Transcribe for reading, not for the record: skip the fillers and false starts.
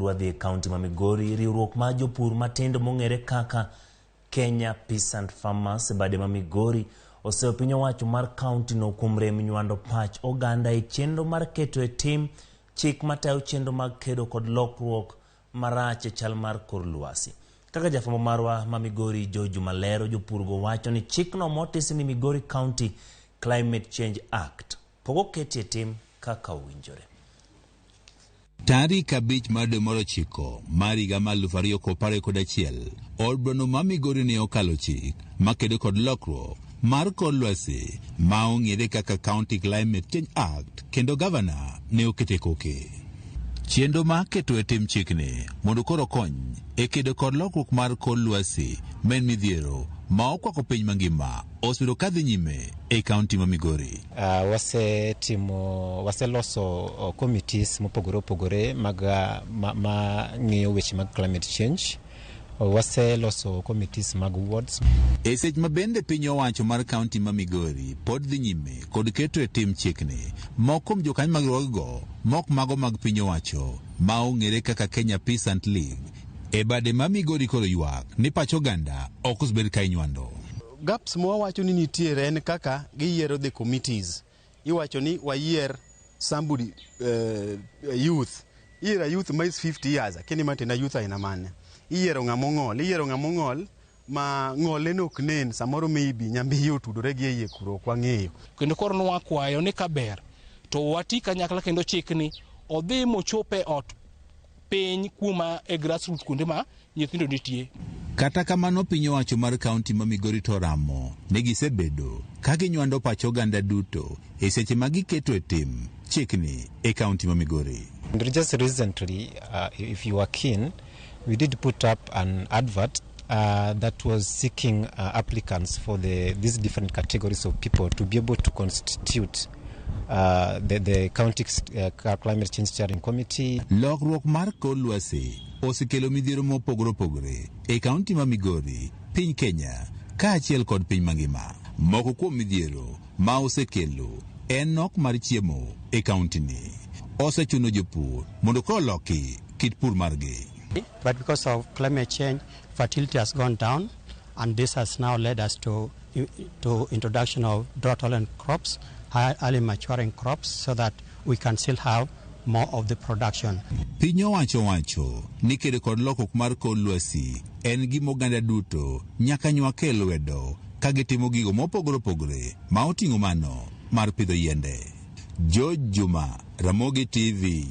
Wadhi e kaunti ma Migori, riwruok mar jopur matindo mong'ere kaka Kenya Peasant Farmers e bade ma Migori oseyo piny owacho mar kaunti no kuom rem nywando pach oganda e chenro mar keto e tim chik matayo chenro mag kedo kod lokruok marach e chal mar kor lwasi. Kaka jafwambo marwa ma Migori George Juma lero, jopurgo wacho ni chikno motisi ni Migori County Climate Change Act pok oketi e tim kaka owinjore. Tarik 5 mar dwe mar ochiko mar higa mar 2021, od burano ma Migori ne okalo chik makedo kod lokruok mar kor lwasi ma ong'ere kaka County Climate Change Act kendo gavana ne okete koke. Chenro mar keto e tim chikni mondo koro okony e kedo kod lokruok mar kor lwasi ma en midhiero ma okwako piny mangima osebedo kadhi nyime e kaunti ma Migori. Wasetimo waseloso committees mopogore opogore mag ma ng'iyo weche mag climate change. Waseloso committees mag wards. E seche ma bende piny owacho mar kaunti ma Migori pod dhi nyime kod keto e tim chikni, moko kuom jokanyo mag riwruogego mok mago mag piny owacho ma ong'ere kaka Kenya Peasant League e bade ma Migori koro ywak ni pach oganda ok osebed ka inywando. Gaps mwawacho ni nitiere en kaka giyiero the committees. Iwacho ni wayier somebody, youth. Iyiero youth ma is 50 years, akini ma tena youth aina mane. Iyiero ng'ama ong'ol, iyiero ng'ama ong'ol ma ng'ole no ok nen, samoro maybe nyambiye otudore gi e iye kuro ok wang'eyo. Kendo koro nwakwayo ni kaber to wati kanyakla kendo chikni odhi mochop e ot piny kuma e grassroots kuonde ma nyithindo nitie. Kata kamano piny owacho mar kaunti ma Migori to oramo ni gisebedo ka ginywando pach oganda duto e seche ma giketo e tim chikni e kaunti ma Migori. And just recently, if you are keen, we did put up an advert that was seeking applicants for these different categories of people to be able to constitute the County Climate Change Steering Committee. Lokruok mar kor lwasi osekelo midhiero mopogore opogore e kaunti ma Migori, piny Kenya, kaachiel kod piny mangima. Moko kuom midhiero ma osekelo en nok mar chiemo e kaunti ni. Osechuno jopur mondo koro loki kit pur margi. But because of climate change, fertility has gone down, and this has now led us to introduction of drought-tolerant crops, early maturing crops, so that we can still have more of the production. Piny owacho wacho ni kedo kod lokruok mar kor lwasi en gima oganda duto nyaka nywak e lwedo ka gitimo gigo mopogore opogore ma oting'o mano mar pidho yiende. George Juma, Ramogi TV.